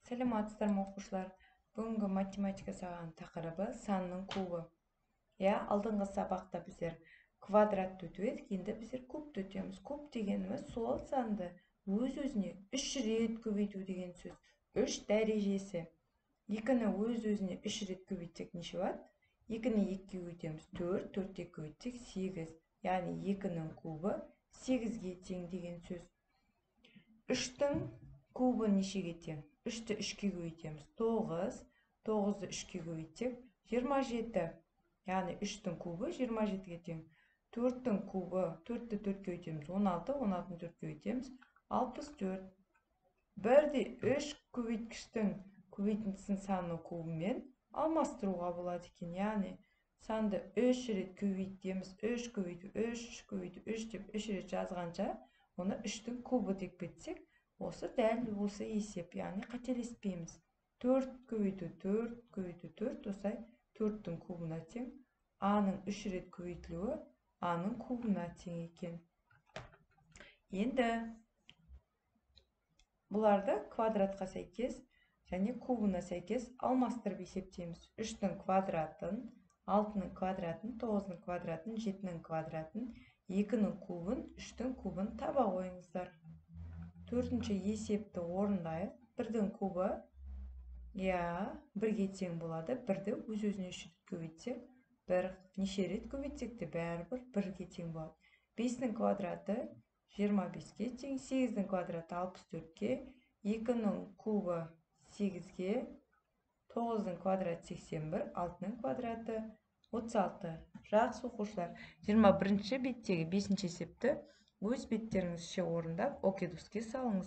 Саламатсыздар ма, оқушылар! Бүгінгі математика сабағының тақырыбы – санның кубы. Иә, алдыңғы сабақта біздер квадратты өтіп едік, енді біздер кубты өтеміз. Куб дегеніміз – сол санды өз өзіне үш рет көбейту деген сөз. Үш дәрежесі. Екіні өз өзіне үш рет көбейтсек, неше болады? Екіні екіге көбейтеміз – төрт, төртке көбейтсек – сегіз. Яғни екінің кубы сегізге тең деген сөз. Үштің кубы нешеге тең? Үшті үшке көбейтеміз – тоғыз, тоғызды үшке көбейтсек – 27. Яғни үштің кубы 27-ге тең. Төрттің кубы: төртті төртке көбейтеміз – 16, 16-ны төртке көбейтеміз – 64. Бірдей үш көбейткіштің көбейтіндісінің санының кубымен алмастыруға болады екен. Яғни санды үш рет көбейтеміз, үш көбейту үш, үш көбейту үш деп үш рет жазғанша, оны үштің кубы деп кетсек, осы дәл осы есеп, яғни қателеспейміз. Төрт көбейту төрт көбейту төрт, осылай төрттің кубына тең. Аның үш рет көбейтілуі аның кубына тең екен. Енді бұларды квадратқа сәйкес және кубына сәйкес алмастырып есептейміз. Үштің квадратын, алтының квадратын, тоғыздың квадратын, жетінің квадратын, екінің кубын, үштің кубын таба қойыңыздар. Төртінші есепті орындайық. Бірдің кубы, иә, бірге тең болады. Бірді өз өзіне үш рет көбейтсек – бір, неше рет көбейтсек те, бәрібір бірге тең болады. Бестің квадраты 25-ке тең, сегіздің квадраты 64-ке, екінің кубы сегізге, тоғыздың квадраты 81, алтының квадраты 36. Жақсы, оқушылар, 21-беттегі бесінші есепті өз беттеріңізше орындап, ОКЭДУС-ке салыңыз.